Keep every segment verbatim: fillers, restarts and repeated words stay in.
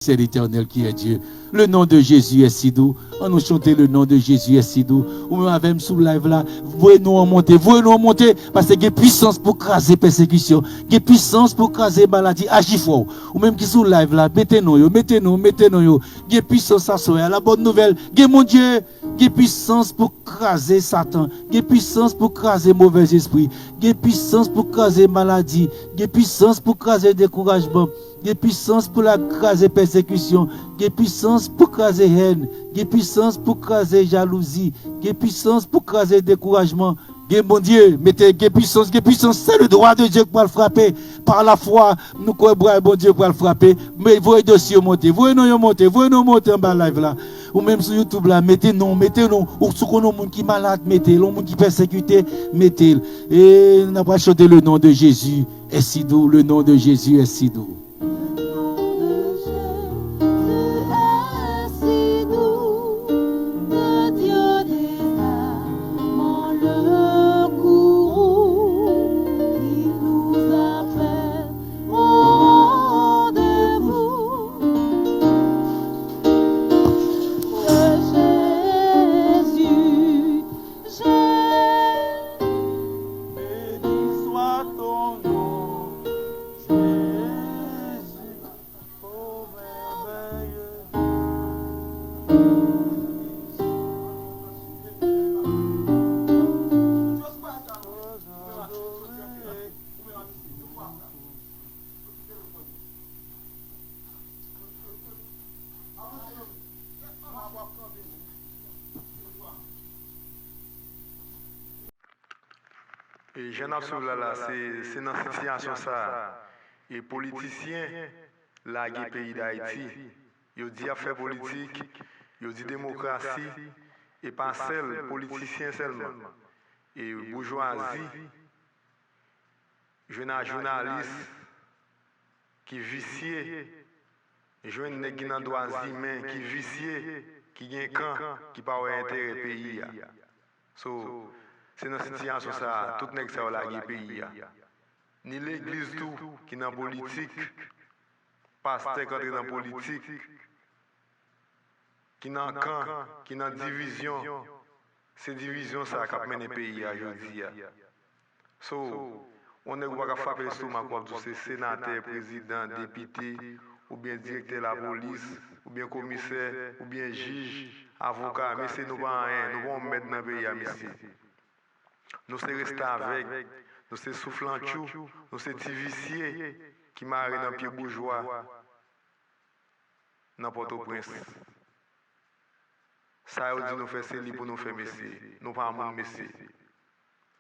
C'est l'Éternel qui est Dieu. Le nom de Jésus est si doux. Ann nou chante le nom de Jésus est si doux. Ou menm avè m sou live la, voye non an monte, voye non an monte, paske gen pwisans pou kraze pèsekisyon, gen pwisans pou kraze maladi. Aji fò. Ou menm ki sou live la, mete non yo, mete non, mete non yo. Gen pwisans aswè a. La bòn nouvèl, gen Bondye. Gen pwisans pou kraze Satan. Gen pwisans pou kraze movèzespri. Gen pwisans pou kraze maladi. Gen pwisans pou kraze dekourajman. Gen pwisans pou l kraze pèsekisyon. Gen pwisans pou kraze hèn. Gen pwisans pou kraze jalouzi. Gen pwisans pou kraze dekourajman. Gen Bondye, mete gen pwisans, gen pwisans. C'est le droit de Dieu ki pral frape. Pa lafwa, nou kwè bra Bondye pral frape. Men voye dosye yo monte, voye non yo monte, voye non yo monte anba live la. Ou menm sou YouTube la, mete non, mete non. Ou sou konn yon moun ki malad, mete l. Yon moun ki pèsekite, mete l. E n ap chante le nom de Jésus est si doux, le nom de Jésus est si doux. Béni soit ton nom, Jésus, ô merveilleux Dieu. E jan n ap swiv la la, se, se nan sitiyasyon sa a, e politisyen lage peyi Dayiti. Yo di y ap fè politik, yo di demokrasi, e pa sèl politisyen sèlman. E boujwazi jwenn a jounalis ki visye, jwenn nèg ki nan dwa imen ki visye, ki gen kan, ki pa wè enterè peyi a. So, se nan sitiyasyon sa a, tout nèg sa yo lage peyi a. Ni legliz tou ki nan politik, pastè k antre nan politik, ki nan kan, ki nan divizyon, se divizyon sa a k ap mennen peyi a jodi a. So, yon nèg ou pa ka frape lestomak w ap di w se senatè, prezidan, depite, oubyen direktè lapolis, oubyen komisè, oubyen jij, avoka, mesye, nou pa anyen, nou pa yon mèd nan peyi a, mesye. Nou se restavèk, nou se souflantchou, nou se ti visye ki mare nan pye boujwa nan Pòtoprens. Sa yo di nou fè, se li pou nou fè, mesye. Nou pa moun, mesye.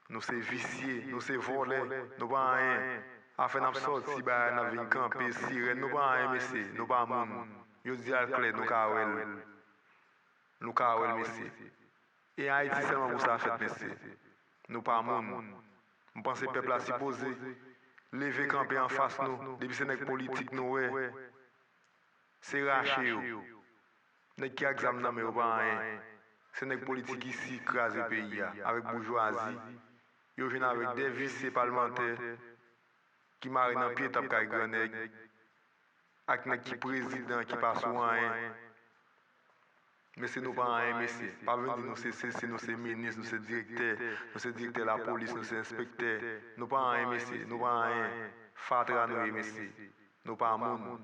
Nou se visye, nou se vòlè, nou pa anyen. Afè n ap sòti, bagay n ap vin kanpe, sirèn, nou pa anyen, mesye. Nou pa moun. Yo di al klè, nou ka wè l. Nou ka wè l, mesye. E Ayiti sèlman pou sa fèt, mesye. Nou pa moun. M panse pèp la sipoze leve kanpe anfas nou, depi se nèg politik nou wè. Se rache yo. Nèg ki ak zam nan men yo pa anyen. Se nèg politik isi kraze peyi a, avèk boujwazi. Yo jwenn avèk de visye palmantè ki mare nan pye tab kay grannèg, ak nèg ki prezidan ki pa sou anyen. Mesye, nou pa anyen, mesye. Pa vin di nou se sesi, nou se minis, nou se direktè, nou se direktè lapolis, nou se enspektè. Nou pa anyen, mesye. Nou pa anyen. Fatra nou ye, mesye. Nou pa moun.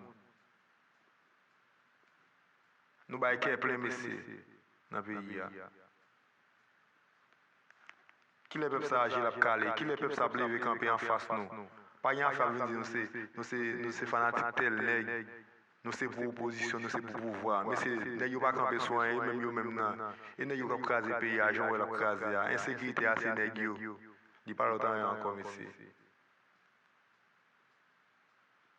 Nou bay kè plen, mesye, nan peyi a. Kilè pèp sa a je l ap kale? Kilè pèp sa ap leve kanpe anfas nou? Pa gen afè ap vin di nou se, nou se, nou se fanatik tèl nèg, nou se pou opozisyon, nou se pou pouvwa. Mesye, nèg yo pa kanpe sou anyen, yo menm, yo menm nan. E nèg yo k ap kraze peyi a, jan w wè l ap kraze a. Ensekirite a, se nèg yo. Li pa lòt anyen ankò, mesye.